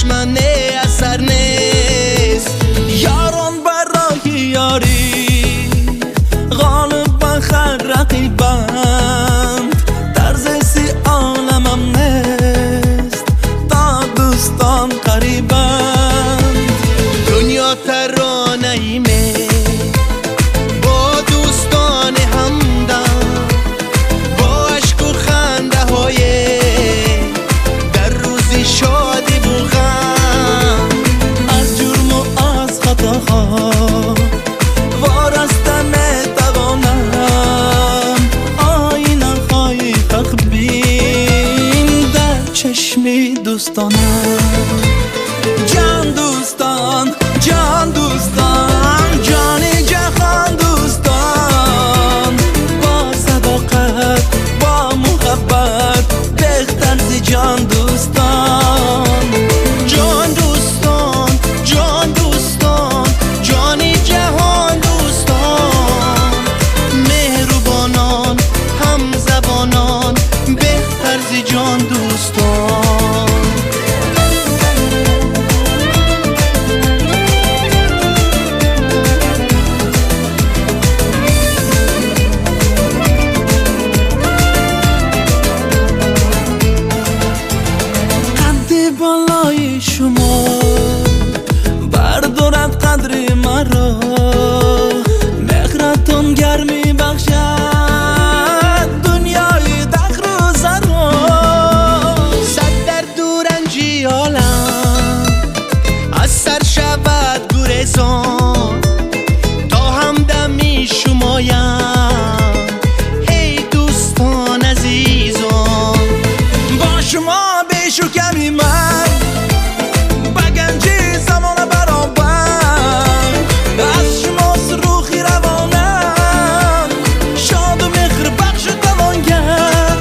душмане асар нест. Ёрон барои ёрӣ ғолиб ба хар рақибанд, тарзи оламам нест то дӯстон қарибанд. Дунё таронаи меҳр бо дӯстони ҳамдам, бо ашку хандаҳое дар рӯзи шодиву ғам. Аз ҷурму аз хатоҳо вораста метавонам, оинаҳои ҳақбин дар чашми дӯстонам. Ҷон дӯстон, ҷон дӯстон, ҷони ҷаҳон дӯстон, бо садоқат, бо муҳаббат беҳтар зи ҷон дӯстон. Ҷон дӯстон, ҷон дӯстон, ҷони ҷаҳон дӯстон, меҳрубонон, ҳамзабонон, беҳтар зи ҷон дӯстон. Қадди болои шумо бардорад қадри маро, меҳратон гармӣ бахшад дунёи дахру заро. Сад дарду ранҷи олам аз сар шавад гурезон, то ҳамдами шумоям эй дӯстон азизон. Бо шумо бешу ками ман ба ганҷи замона баробар, аз шумост рӯҳи равонам шоду меҳрбахшу тавонгар.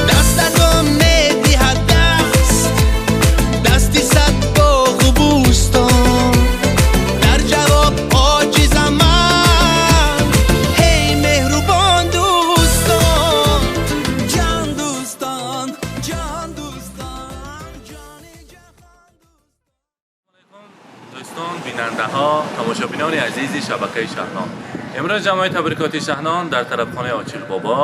Дастатон медиҳад даст, дасти сад боғу бӯстон, дар ҷавоб оҷизам ман эй меҳрубон дӯстон. Ҷон дӯстон, ҷон дӯстон, ҷони ҷаҳон. Дӯстон, бинандаҳо, тамошобинони азизи шабакаи Шаҳнон, имрӯз ҷамъои табрикоти Шаҳнон дар тарабхонаи Очилбобо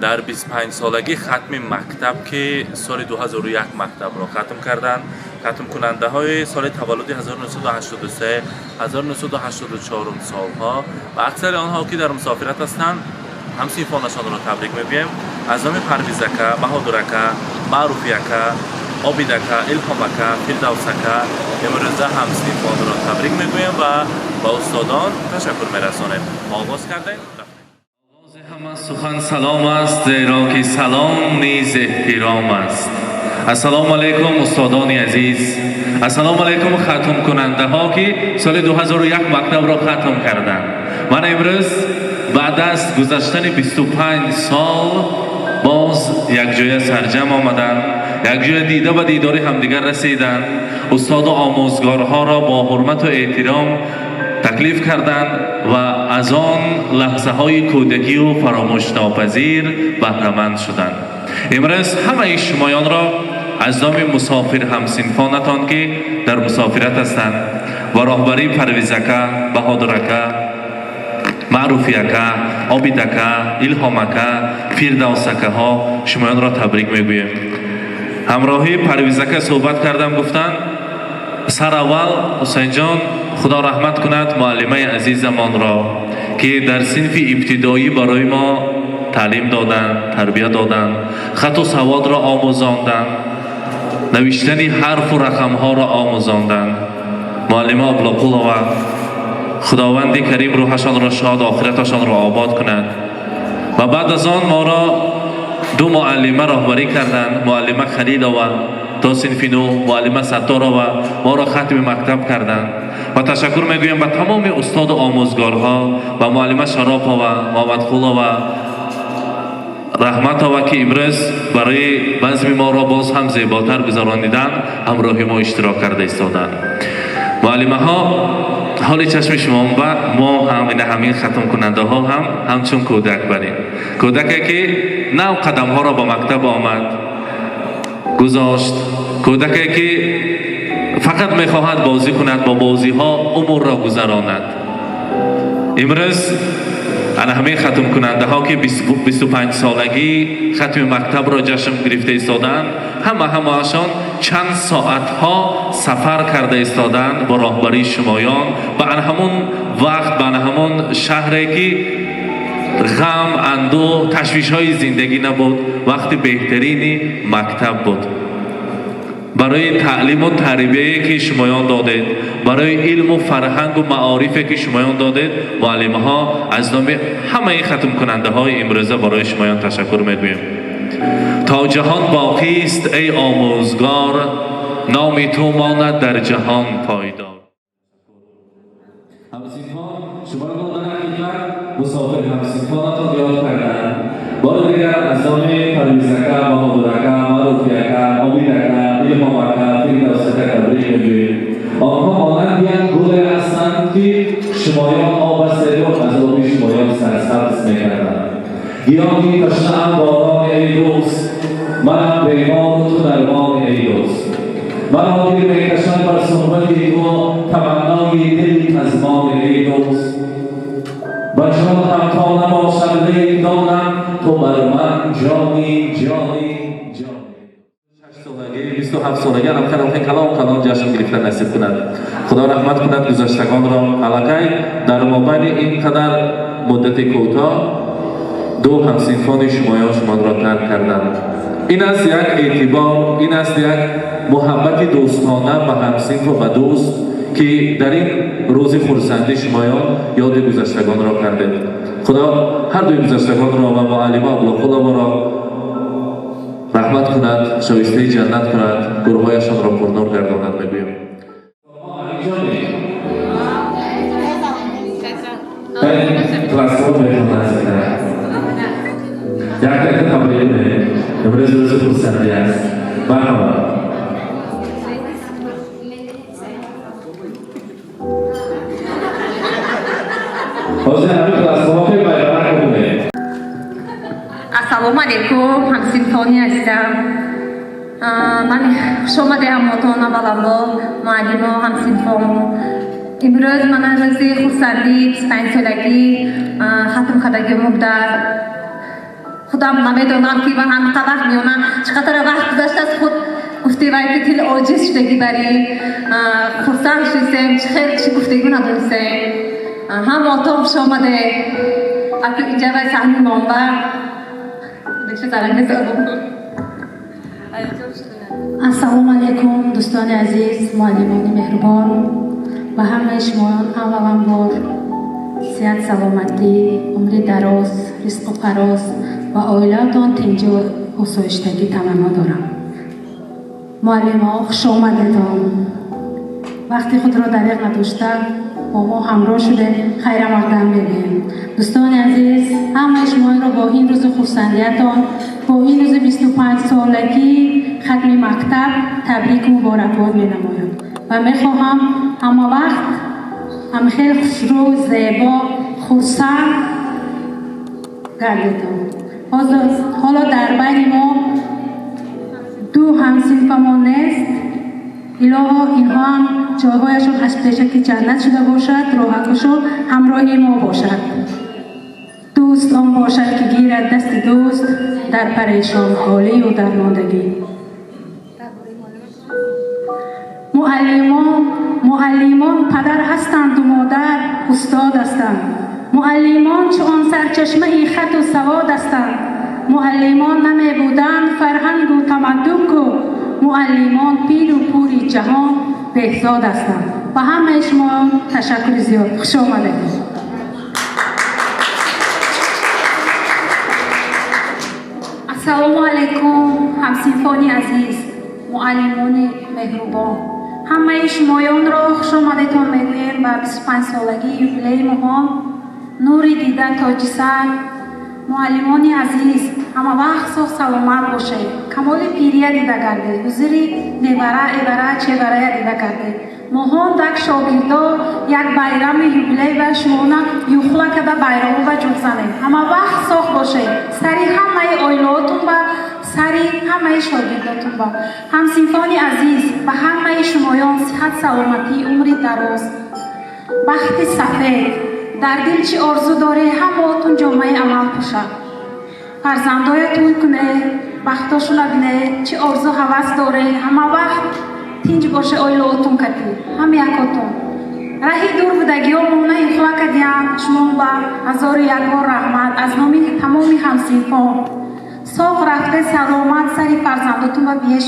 дар 25-солагӣ хатми мактаб, ки соли 2001 мактабро хатм карданд, хатмкунандаҳои соли таваллуди 1983, 1984 солҳо ва аксари онҳо, ки дар мусофират ҳастанд, ҳамсинфонашонро табрик мегӯем. Аз номи Парвизака, Баҳодурака, Маъруфияка, Обидака, Илҳомака, Фирдавсака имрӯза ҳамсинфонро табрик мегӯем ва ба устодон ташаккур мерасонем. Оғоз кардем. Оғози ҳама сухан салом аст, зеро ки салом низ эҳтиром аст. Ассалому алайкум, устодони азиз, ассалому алайкум, хатмкунандаҳо, ки соли 2001 мактабро хатм карданд. Ман имрӯз баъд аз гузаштани 25 сол боз якҷоя сарҷам омаданд, якҷоя дида ба дидори ҳамдигар расиданд, устоду омӯзгорҳоро бо ҳурмату эҳтиром таклиф карданд ва аз он лаҳзаҳои кӯдакию фаромӯшнопазир баҳраманд шуданд. Имрӯз ҳамаи шумоёнро аз номи мусофир ҳамсинфонатон, ки дар мусофират ҳастанд, ва роҳбарии Парвизака, Баҳодурака, Маъруфияка, Обидака, Илҳомака, Фирдавсакаҳо шумоёнро табрик мегӯем. Ҳамроҳии Парвизака суҳбат кардам, гуфтанд: сараввал, Ҳусайнҷон, худо раҳмат кунад муаллимаи азизамонро, ки дар синфи ибтидоӣ барои мо таълим доданд, тарбия доданд, хату саводро омӯзонданд, навиштани ҳарфу рақамҳоро омӯзонданд. Муаллима Облоқулова, худованди карим рӯҳашонро шод, охираташонро обод кунад. Ва баъд аз он моро ду муаллима роҳбарӣ карданд: муаллима Халилова то синфи нӯ, муаллима Сатторова моро хатми мактаб карданд. Ва ташаккур мегӯям ба тамоми устоду омӯзгорҳо ва муаллима Шаропова, Муҳаммадқулова, Раҳматова, ки имрӯз барои базми моро боз ҳам зеботар гузарониданд, ҳамроҳи мо иштирок карда истоданд. Муаллимаҳо, ҳоли чашми шумо ба мо ҳам ина ҳамин хатмкунандаҳо ҳам ҳамчун кӯдак барем, кӯдаке, ки нав қадамҳоро ба мактаб омад. гузошт. Кӯдаке ки фақат мехоҳад бозӣ кунад, бо бозиҳо умрро гузаронад. Имрӯз ана ҳамин хатмкунандаҳо ки 25 солагӣ хатми мактабро ҷашн гирифта истоданд, ҳамаашон чанд соатҳо сафар карда истоданд бо роҳбарии шумоён ба ана ҳамон вақт, ба ана ҳамон шаҳре ки ғам, андӯҳ, ташвишҳои зиндагӣ набуд, вақти беҳтарини мактаб буд. Барои таълиму тарбияе ки шумоён додед, барои илму фарҳангу маорифе ки шумоён додед, муаллимаҳо аз номи ҳамаи хатмкунандаҳои имрӯза барои шумоён ташаккур мегӯем. То ҷаҳон боқист, эй омӯзгор, номи ту монад дар ҷаҳон пойдор. Ҳамсинфон шуморо дар ҳақиқат мусофир ҳамсинфонатон ёд карданд. Бори дигар аз номи Парвизака, Баҳодурака, Маъруфияка, Обидака, Илҳомака, Фирдавсака табрик мегӯем. Онҳо монанди як гуле ҳастанд ки шумоён об астеду аз оби шумоён сарсабз мекарданд. Гиёҳи ташнаам борони, эй дӯст, манам бемору ту дармони, эй дӯст. Маро дил мекашад бар суҳбати ту, таманнои дили пазмони, эй дӯст. Ба ҷон ҳам то набошад, лек донам ту бар ман ҷони, ҷони, ҷони. 6 солагӣ, 27 солагӣ анам хеле калон калон ҷашн гирифта насиб кунад. Худо раҳмат кунад гузаштагонро. Аллакай дар мобайни ин қадар муддати кӯтоҳ ду ҳамсинфони шумоён шуморо тарк карданд. Ин аст як эътибор, ин аст як муҳаббати дӯстона ба ҳамсинфу ба дӯст, ки дар ин рӯзи хурсандӣ шумоён ёди гузаштагонро кардед. Худо ҳар дуи гузаштагонро ва муаллима Абдулқуловаро раҳмат кунад, шоистаи ҷаннат кунад, гурӯҳҳояшонро пурнур гардонад мегӯем. Классҳо мехонад, як дақиқа табрик кунем. Имрӯз рӯзи хурсандӣ аст. Марҳамат. Ҳозир ҳамин классҳо хеле байрак кунем. Ассалому алайкум, ҳамсинфони азизам. Ман хушомаде ҳамотон, аввалаввал муаллимо, ҳамсинфон. Имрӯз мана рӯзи хурсандӣ, 25 солагӣ хатм кардагиам будааст. Худам намедонам ки ман ҳамқа вақт меонам, чӣ қадар вақт гузаштааст. Худ гуфти вай ки тил оҷиз шудагӣ барӣ хурсанд шудем, чӣ хел чӣ гуфтагӣ надонистем. Ҳамотон хуш омаде. Аку инҷа вай саҳни монба. Ассалому алайкум, дӯстони азиз, муаллимони меҳрубон. Ба ҳамаи шумоён авваланбор сиҳат, саломатӣ, умри дароз, ризқу фароз ва оилаатон тинҷу осоиштагӣ таманно дорам. Муаллимо, хуш омадетон. Вақти худро дариқ надошта бо мо ҳамроҳ шуде, хайрамақдам мегӯем. Дӯстони азиз, ҳамаи шуморо бо ин рӯзи хурсандиятон, бо ин рӯзи 25 солагии хатми мактаб табрику муборакбод менамоям ва мехоҳам ҳама вақт ҳамхел хушрӯ, зебо, хурсанд гардедон. Ҳоло дар байни мо ду ҳамсинфамон нест. Илоҳо, инҳо ҳам ҷойҳояшон аз пешаки ҷаннат шуда бошад, роҳакушон ҳамроҳи мо бошад. Дӯст он бошад, ки гирад дасти дӯст дар парешонҳолию дармондагӣ. Муаллимон падар ҳастанду модар, устод ҳастанд. Муаллимон чу он сарчашмаи хату савод ҳастанд. Муаллимон намебуданд, фарҳангу тамаддун ку. Муаллимон пиру пури ҷаҳон беҳзод ҳастанд. Ба ҳамаи шумо ташаккури зиёд, хуш омадед. Ассалому алайкум, ҳамсинфони азиз, муаллимони меҳрубон. Ҳамаи шумоёнро хушомадетон мегӯем ба 25-солагии юбилеи моҳон. Нури дида, тоҷи сар. Муаллимони азиз, ҳама вақт соғ саломат бошед, камоли пирия дида гардед, ҳузури невара, эвара, чеварая дида гардед. Моҳон дак шогирдо як байрами юбилей ба шумона юхла када байраму ба ҷуғ занем. Ҳама вақт соғ бошед, сари ҳамаи оилаотон ба Сари ҳамаи шогирдотон ба ҳамсинфони азиз, ба ҳамаи шумоён сиҳат, саломатӣ, умри дароз, бахти сафед. Дар дил чӣ орзу доре, ҳамаотун ҷомаи амал пӯшад. Фарзандоя тӯй куне, бахтошуна бине, чӣ орзу ҳавас доре, ҳама вақт тинҷ боше оилаотун катӣ, ҳам якотун. Раҳи дур будагиҳо мона ихла кадиям, шумо ба ҳазору як бор раҳмат аз номи тамоми ҳамсинфон. Соғ рафте, саломат сари фарзандотун ба бие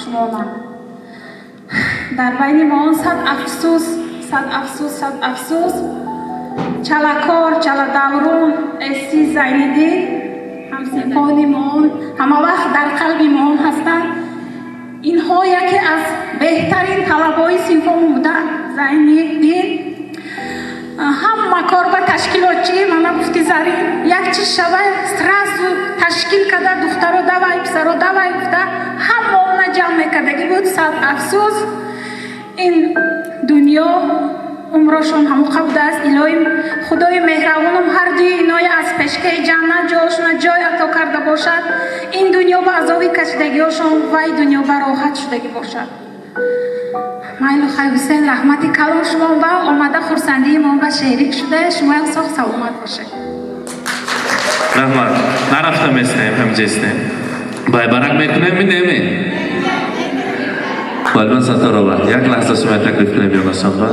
шумона. Дар байни моон сад афсӯс, сад афсӯс, сад афсӯс. Чалакор, чаладаврун, эси Зайниддин ҳамсинфони моон ҳама вақт дар қалби моон ҳастанд. Инҳо яке аз беҳтарин талабаҳои синфомон буданд. Зайниддин ҳама кор ба ташкилотчӣ, мана гуфти Зарин, як чиз шава, сразу ташкил карда, духтаро давай, писаро давай гуфта, ҳамаона ҷамъ мекардагӣ буд. Сад афсӯс, ин дунё умрошон ҳамоқа будааст. Илоҳи Худои меҳрабонам ҳар дуи иное аз пешкаи ҷаннат ҷошона ҷой ато карда бошад. Ин дунё ба азоби кашидагиҳошон вай дунё ба роҳат шудагӣ бошад. Майлу хай, Ҳусейн, раҳмати калон шумо ба омада хурсандии мо ба шерик шуда, шумоям соғ саломат бошед. Раҳмат. Нарафта местем, ҳамҷестем. Байбарак мекунем, минеме? Балман Сатторова, як лаҳза шумо таклиф кунем ёнашонба.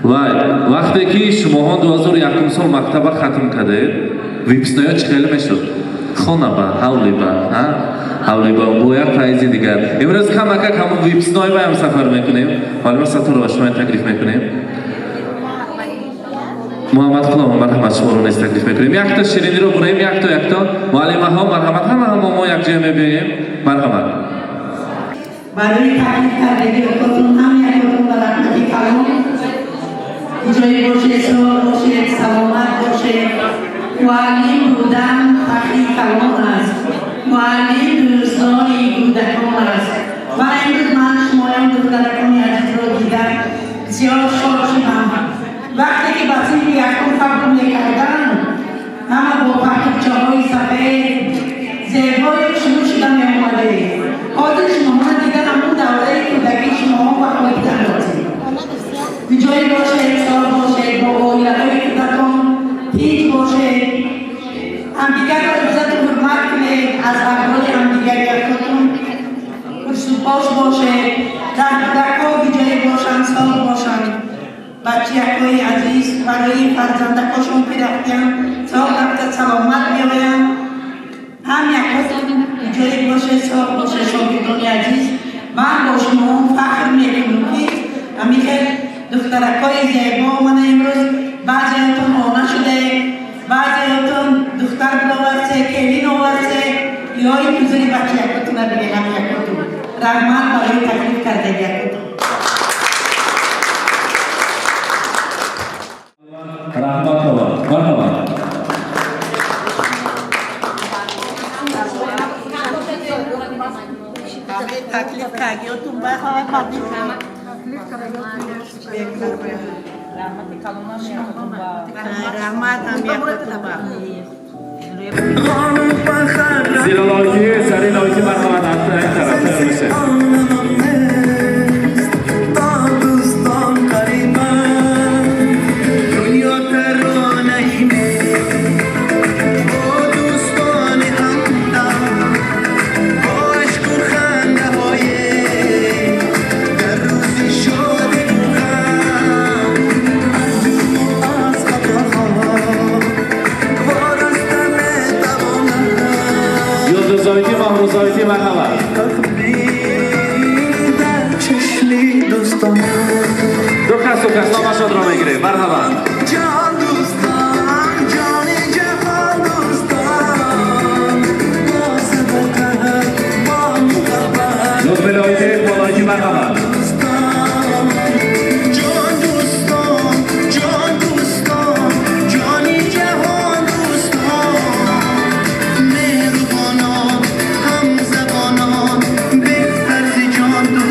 Вай, вақте ки шумоҳо 2001 сол мактаба хатм кардед, выпускной ё чӣ хеле мешуд? Хонаба, ҳавлиба, ҳа? Ҳавлиба бо як файзи дигар. Имрӯз камакак ҳамон выпускной баям сафар мекунем. Балман Сатторова, шумо таклиф мекунем. Муҳаммад Қулом, марҳамат, шуморо низ таклиф мекунем. Якто шириниро бурем, якто якто. Муаллимаҳо, марҳамат, ҳама ҳама мо якҷоя мебиёем. Марҳамат. Барои таклиф кардагии худтон ҳам якотон ба раҳмати калон. Ҷое бошед, соғ бошед, саломат бошед. Муаллим будан фахри калон аст. Муаллим дӯстони кӯдакон аст. Ва имрӯз ман шумоён духтаракони азизро дида зиёд шод шудам. Вақте ки ба синфи якум қабул мекарданд, ҳама бо фартукчаҳои сафед зебою шурӯъ шуда меомадед. Ҳозир шумоҳоро дида, ҳамун давраи кӯдакии шумоҳо ба хотир андозед. Ҷое бошед, соғ бошед, бо оилаҳои худатон тинҷ бошед, ҳамдигарро иззату ҳурмат кунед, аз аҳволи ҳамдигари худтон пурсупош бошед. Дар кӯдакҳо ҷое бошанд, соғ бошанд. Бачиякҳои азиз барои фарзандакошон ки рафтиям, соғ рафта саломат меоянд. Ҳам якотон ҷое бошед, соғ бошед, шогирдони азиз. Ман бо шумо фахр мекунам, ки ҳамин хел духтаракҳои зебо мана имрӯз баъзеҳотон она шудаед, баъзеҳотон духтар оварсе, келин оварсе. Илоҳи ҳузури бачаякотона бинед ҳам якотон. Раҳмат барои таклиф кардагиякотон. Раҳматова, марҳамат. Таклиф кардагиётон ба раҳмат ҳам якотон ба. Зилолоти, Заринойти, марҳамат, аз ин тараф мешед. دوستان قریبم دنیا ترانه با دوستان همدم با عشق و خنده های در روز شادی و غم از خطاها وارسته میتوانم. Юлдузойти, Маҳрузойти, марҳамат. در چشمی دوستان Ду касу кас номашонро мегирем. Марҳамат. جان دوستان جان جهان دوستان با صداقت با محبت Лутфилойти, Иқболойти, марҳамат. دوستان جان دوستان جان دوستان جان جهان دوستان مهربانان هم زبانان بهتر ز جان دوستان.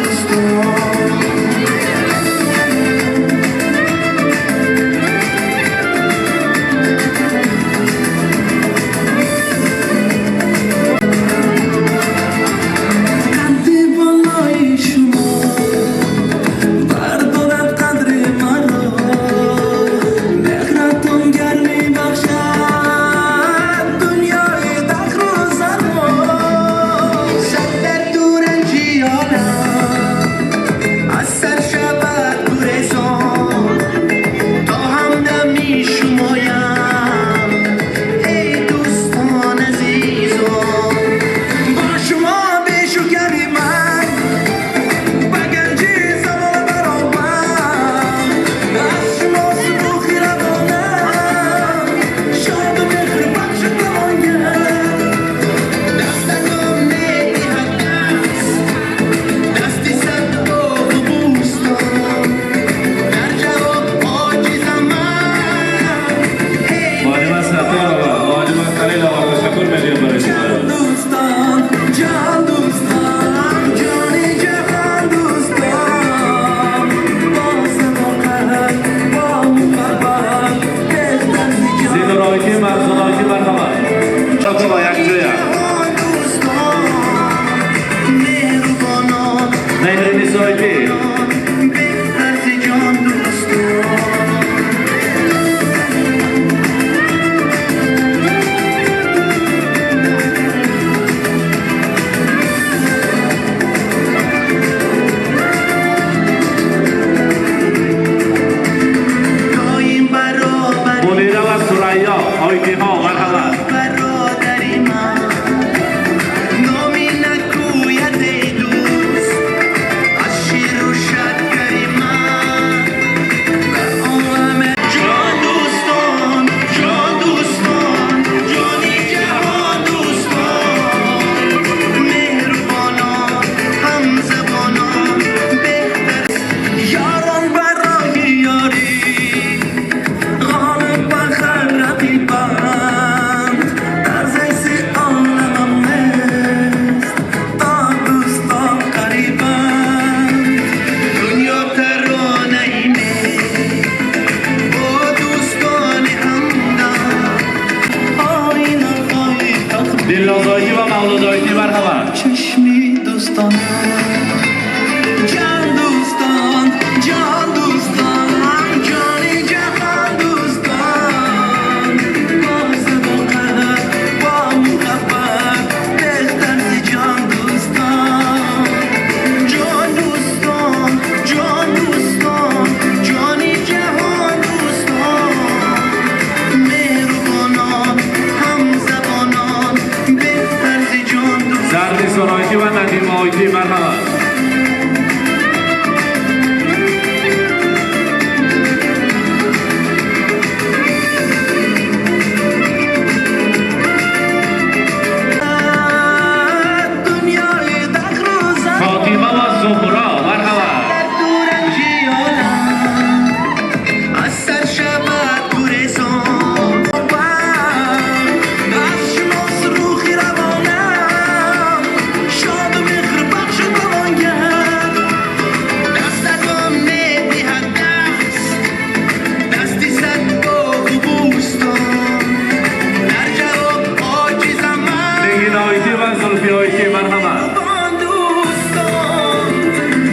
Зоҳидӣ. Беҳтар зи ҷон дӯстон. Доим баробар Мунира ва Сурайё Ойтиҳо, марҳамат. Бародари ман номи накӯяд, эй дӯст, аз ширу шакари ман дар олам. Ҷон дӯстон, ҷон дӯстон, ҷони ҷаҳон дӯстон, меҳрубонон, ҳамзабонон, беҳтар ёрон барои ёрӣ ғолиб бар ҳар рақибанд. Дар зайси оламам нест то дӯстон қарибанд. Дунё таронаи меҳр бо дӯстони ҳамдам оинаҳои фахр. Дилноз Ойтӣ ва Мавлуд Ойтӣ, марҳамат. Чашми дӯстон, ҷон дӯстон, ҷон дӯстон, ҷони ҷаҳон дӯстон, бо садоқат, бо муҳаббат, беҳтар зи ҷон дӯстон. Ҷон дӯстон, ҷон дӯстон, ҷони ҷаҳон дӯстон, меҳрубонон, ҳамзабонон, беҳтар зи ҷон дӯстон. Зарнисон Ойтӣ ва Надима Ойтӣ, марҳамат. Дунёи дағрӯза Фотима ва Зуҳро, марҳамат. Дуранҷи олам аз сар шавад гурезон, аз шумост рӯҳи равонам шоду меҳрбахшу тавонгар. Дастатон медиҳад даст, дасти сад боғу бӯстон, дар ҷавоб оҷизам ман. Нигин Ойтӣ ва Зулфи Ойтӣ, марҳамат. Меҳрубон дӯстон,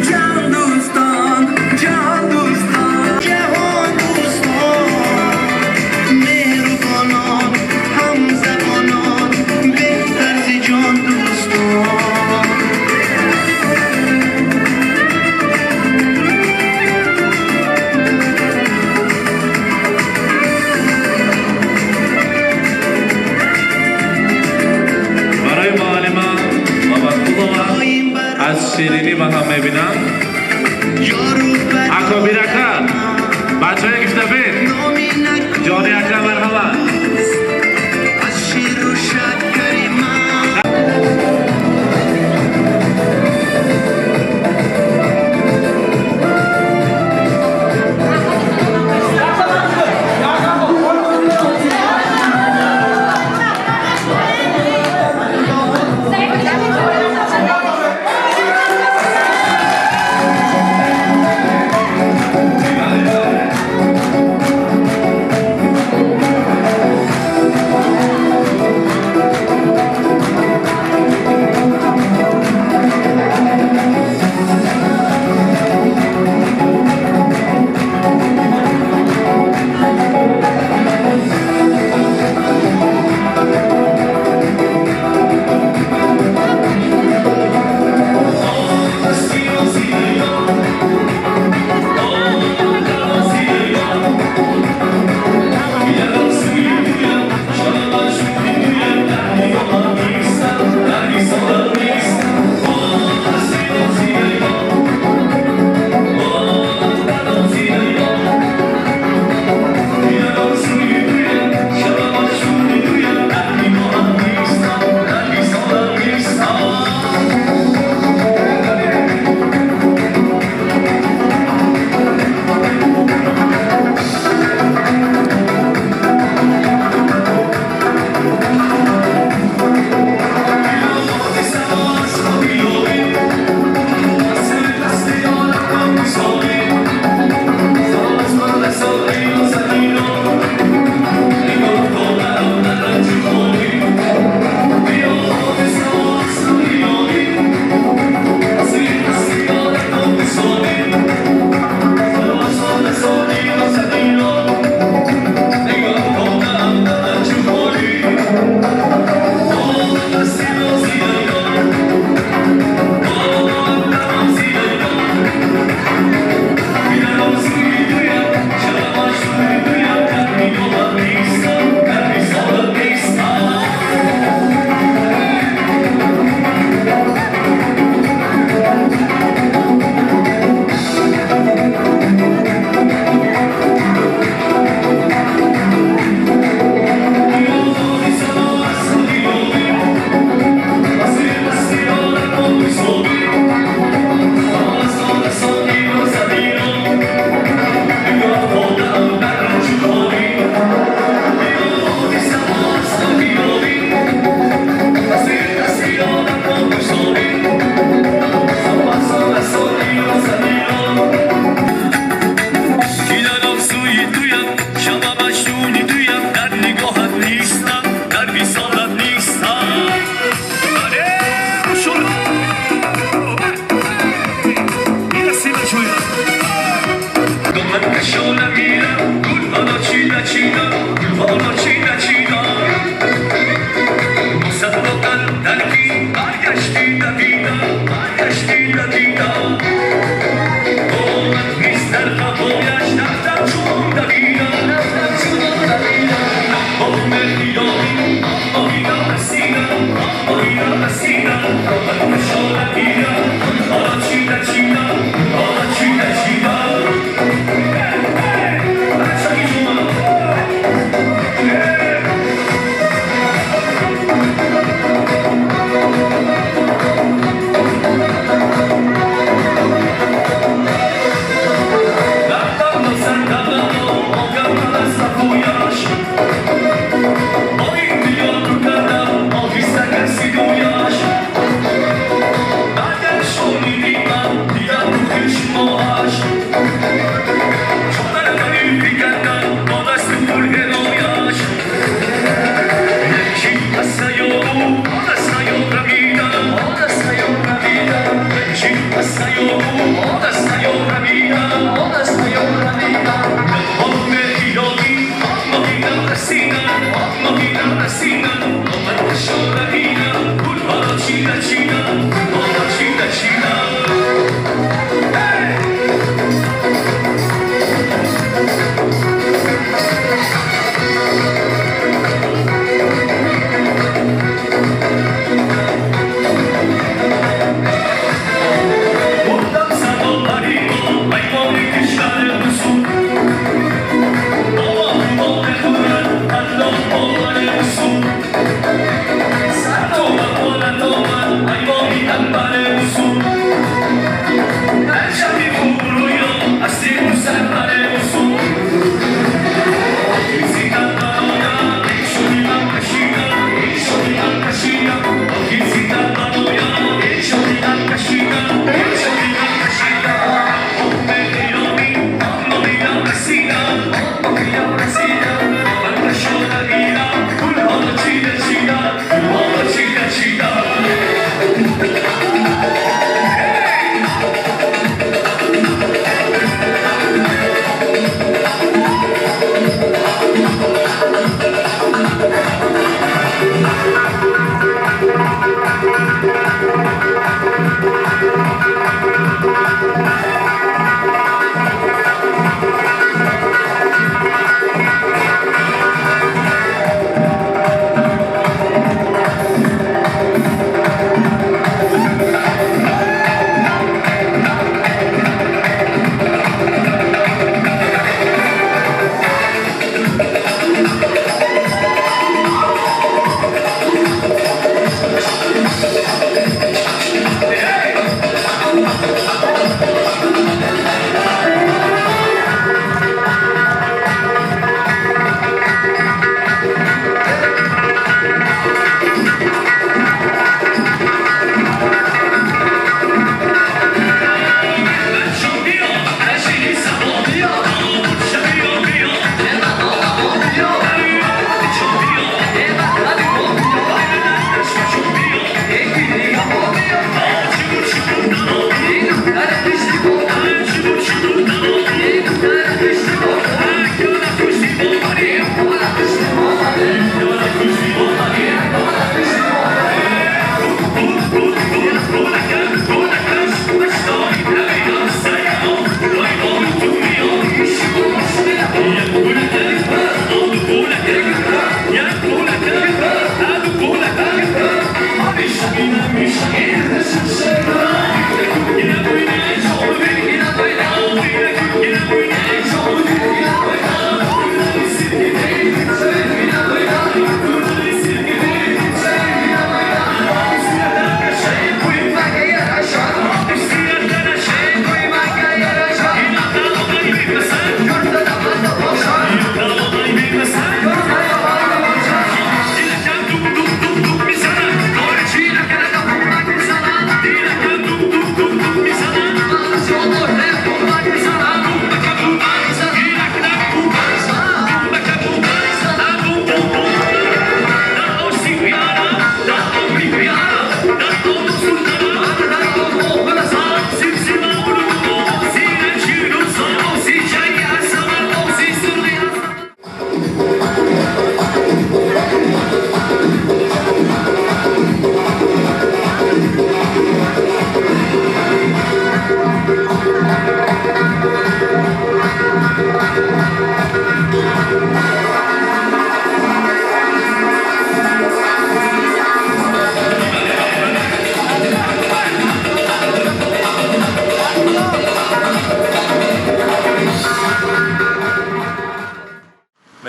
ҷон дӯстон, ҷон дӯстон, ҷаҳон дӯстон, меҳрубонон, ҳамзабонон, беҳтар зи ҷон дӯстон. Барои муаллима Мамадқулова Доим аз ширинӣ ба ҳам мебинам. Ёру Акобир ака, бачаҳои гифтабед, номи накӯяд Ҷони ака, марҳамат. Аз ширу шакари ман.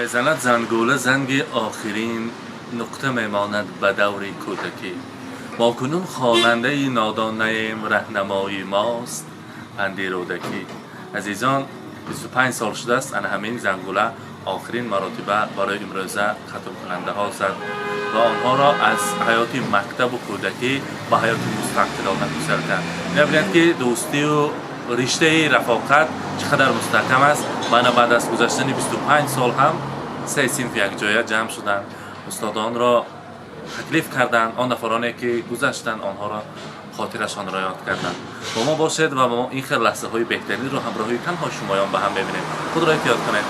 Мезанад зангула занги охирин, нуқта мемонад ба даври кӯдакӣ. Мо кунун хонандаи нодон наем, раҳнамои мост панди Рӯдакӣ. Азизон, 25 сол шудааст, ана ҳамин зангула охирин маротиба барои имрӯза хатмкунандаҳо зад ва онҳоро аз ҳаёти мактабу кӯдакӣ ба ҳаёти мустақилона гусел кард. Мебинед, ки дӯстию риштаи рафоқат чӣ қадар мустаҳкам аст. Мана баъд аз гузаштани 25 сол ҳам се синф якҷоя ҷамъ шуданд, устодонро таклиф карданд, он нафароне ки гузаштанд, онҳоро Хотирашонро ёд карданд. Бо мо бошед ва мо ин хел лаҳзаҳои беҳтаринро ҳамроҳии танҳо шумоён ба ҳам мебинем. Худро эҳтиёт кунед.